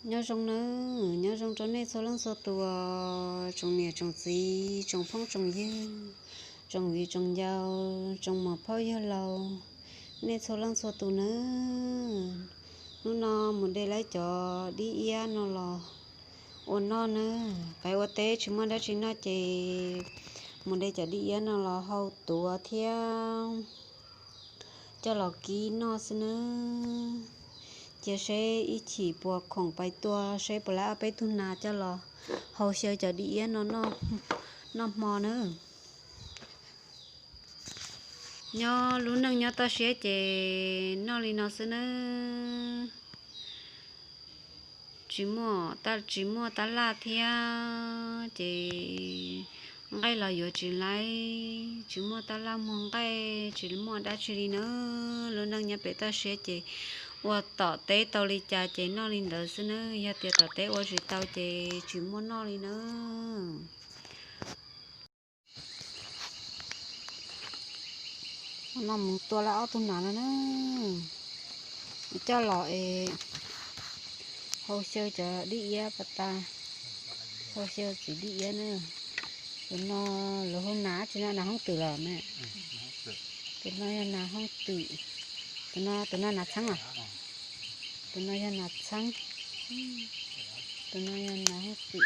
Nyob zoo nawb, nyob zoo rau nej txhua leej txhua tus, tsoom niam tsoom txiv, tsoom phooj tsoom ywg, tsoom viv tsoom ncaus, tsoom muam phauj yawg laus, nej txhua leej txhua tus nawb. Hnub no mus de lawv cov dib iab no los ua noj nawb. Peb ua teb tsis muaj dab tsi noj ces mus de cov dib iab no los hau tuav thiab coj los kib noj xwb nawb. Cia seb ib chim puas khoom pais tua seb puas laib ob peb tug nas coj los hau xyaw cov dib iab no noj hmo nawb. Nyob lub neej nyob toj siab ces noj li no xwb nawb. Tsis muaj, tsis muaj tab laj thiab ces nqaij los yuav tsis laib, tsis muaj tab laj muag nqaij, tsis muaj dab tsi li nawb. Lub neej nyob pem toj siab ces ua tom teb tau li cas ces noj li ntawd xwb nawb. Yog tias tom teb ua tsis tau ces tsis muaj noj li nawb. No mus tua lawv ob tug nas no na, coj los es hau xyaw cov dib iab pas tas, hau xyaw txiv dib iab na. Tus no lawv hu nas tsi no, nas hoob twm los na. Tus no yog nas hoob twm, tus no, tus no nas txheeb os. Tus no yog nas txheeb, tus no yog nas hoob twm.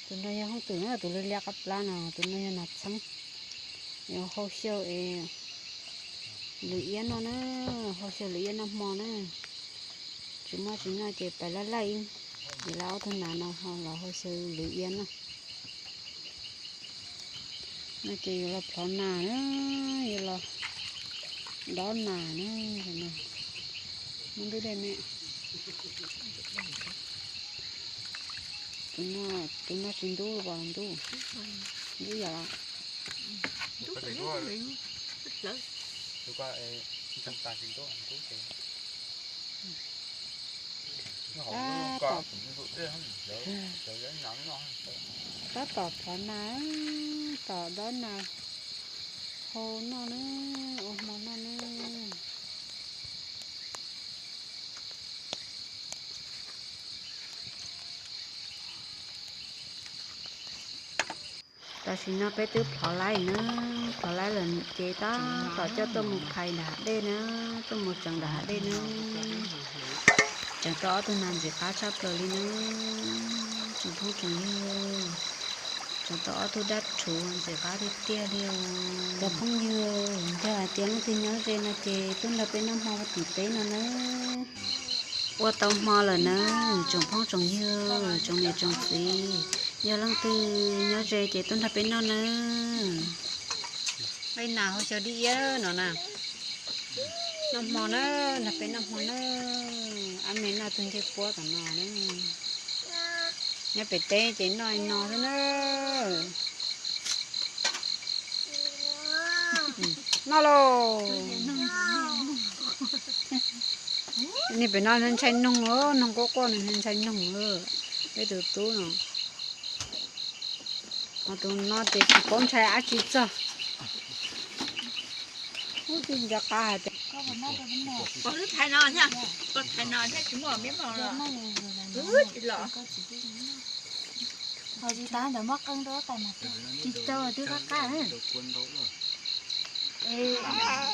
Tus no yog hoob twm na, tus liab liab qab plab no, tus no yog nas txheeb. Yuav hau xyaw es lwm iab noj na, hau xyaw lwm iab noj hmo na. Tsis muaj tsis noj ces pais laj laj ib, ces lawv ob tug nas no ho los hau xyaw lwm iab noj. No ces yuav los plhov nas na, yuav los dob nas na. Muab ntub dej me. Tus no tsis ntub los ntub, ntub yam los. Tab tom plhov nas, tom dob nas hau noj na, ua hmo noj na. Tam sim no peb twb plhov laib na, plhov laib lawm ces tab tom coj tuaj mus phais nram hav dej na, tuaj mus tseev nram hav dej na. Tseev tau ob tug nas ntxim qab tshaj plaws li na, tsoom phooj tsoom ywg. Tseev tau ob tug dab rhuv ntxim qab tiag tiag li os. Cov phooj ywg, yog hais tias leej twg nyob ze no ces tuaj nrog peb noj hmo tim teb no na. Ua tau hmo lawm na, tsoom phooj tsoom ywg, tsoom niam tsoom txiv, yog leej twg nyob ze ces tuaj nrog peb noj na. Nqaij nas hau xyaw dib iab no na. Noj hmo na, nrog peb noj hmo na. Ab me noj tug ncej puab tom no na. Nyob pem teb ces noj li no xwb na. Noj lauj. Niag pem no ntshai noog, noog quaj quaj no ntshai noog. Peb tus tub no, ho tus no ces tsis paub ntshai dab tsi txog. Ub, twb nco qab hais tias, ho tsis tas ntawm muab qee rau tais mas tsis tau, twb qab qab. Es